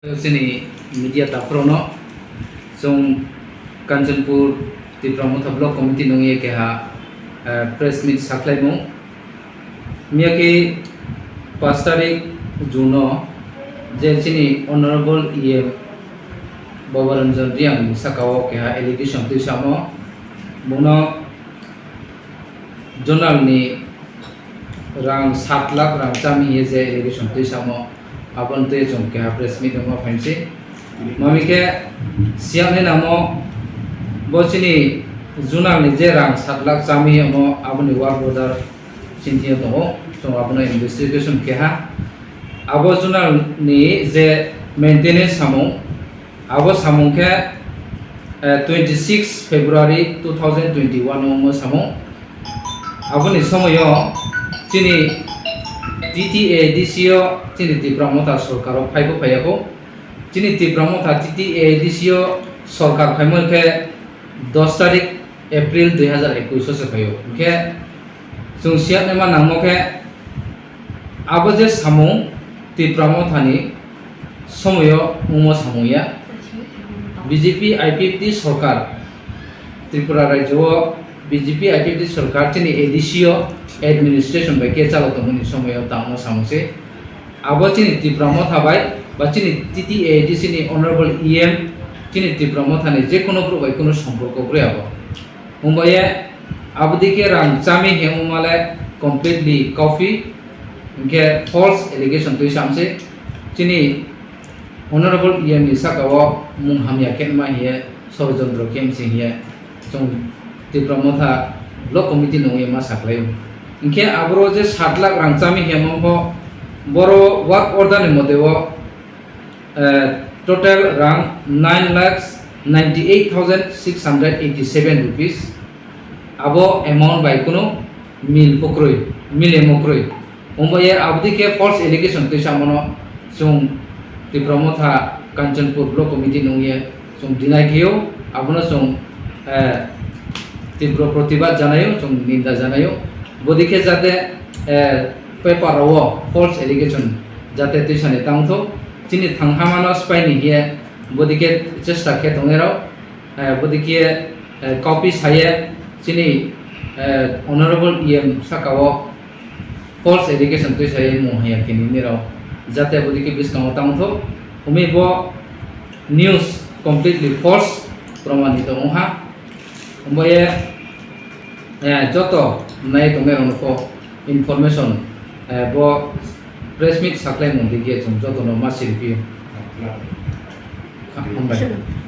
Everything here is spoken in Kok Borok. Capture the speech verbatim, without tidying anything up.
Chini media taphrono chwng Kanchanpur Tipra Motha Block Committee nungwi keha, eh, press meet sakhlaimung. Miyakhe pash tarik June o je chini Honorable E M Babaranjan Reang ni saka o keha allegation twisamo, bono zonal ni rang sat lakh rang chami hiye je allegation twisamo, aboni twi chwng keha press meet wngma phaimsi. Mami khe siyakni namo bo chini zonal ni je rang sat lakh chami omo aboni work order chintio tongo, chwng abono investigation keha. Abo zonal ni je maintenance samung, abo samung khe, eh, twenty six February two thousand twenty one o wngmo samung. Aboni somoyo chini T T A D C o chini Tipra Motha sorkar o phaibo phaiyago. Chini Tipra Motha T T A D C o sorkar phaimo khe dos tarik April dui hazar ekush o se phaio. Hwnkhe chwng siyaknaima nangmo khe abo je samung Tipra Mothani somoyo wngmo samung ya. B J P I P F T sorkar, Tripura rajyo o B J P I P F T sorkar chini A D C o administration bai khe chalo tongmani somoyo tangmo samung se. Abo chini Tipra Motha bai ba chini T T A D C ni Honorable E M chini Tipra Motha ni je kono borok bai kono somporko kwrwi abo. Wngbaye abodi khe rang chami he wngmale completely copy, hwnkhe false allegation twi samse. Chini Honorable E M ni saka o mung hamya khe ma hiye sorojontro khe mse hiye chwng Tipra Motha Block Committee nungwi ma saklaio. Hwnkhe aboro je sat lakh rang chami he mongkho boro work order ni mote o, eh, total rang nine lakhs ninety eight thousand six hundred eighty seven rupees. Abo amount bai kunu mil kwrwi, mile mo kwrwi. Wngbaye abodi khe false allegation twi samono chwng Tipra Motha Kanchanpur Block Committee nungye chwng deny kheyo, abono chwng, eh, tibro protibad janaio, chwng ninda janaio. Bodi khe jate, eh, paper rao false allegation jate twisani tangthok, chini thanghamano spaini hiye bodi khe chesta khe tongnai rao, eh, bodi khe, eh, copy saye chini, eh, Honorable E M saka o false allegation twi saye mung haya khe nini rao jate bodi khe bwskango tangthok, hwnwi bo news completely false promanito wngha. Wngbaye, eh, joto nai tongnai rokno pho information, eh, bo press meet saklai mung dikhe chwng jotono ma siriphiyo. Hambai.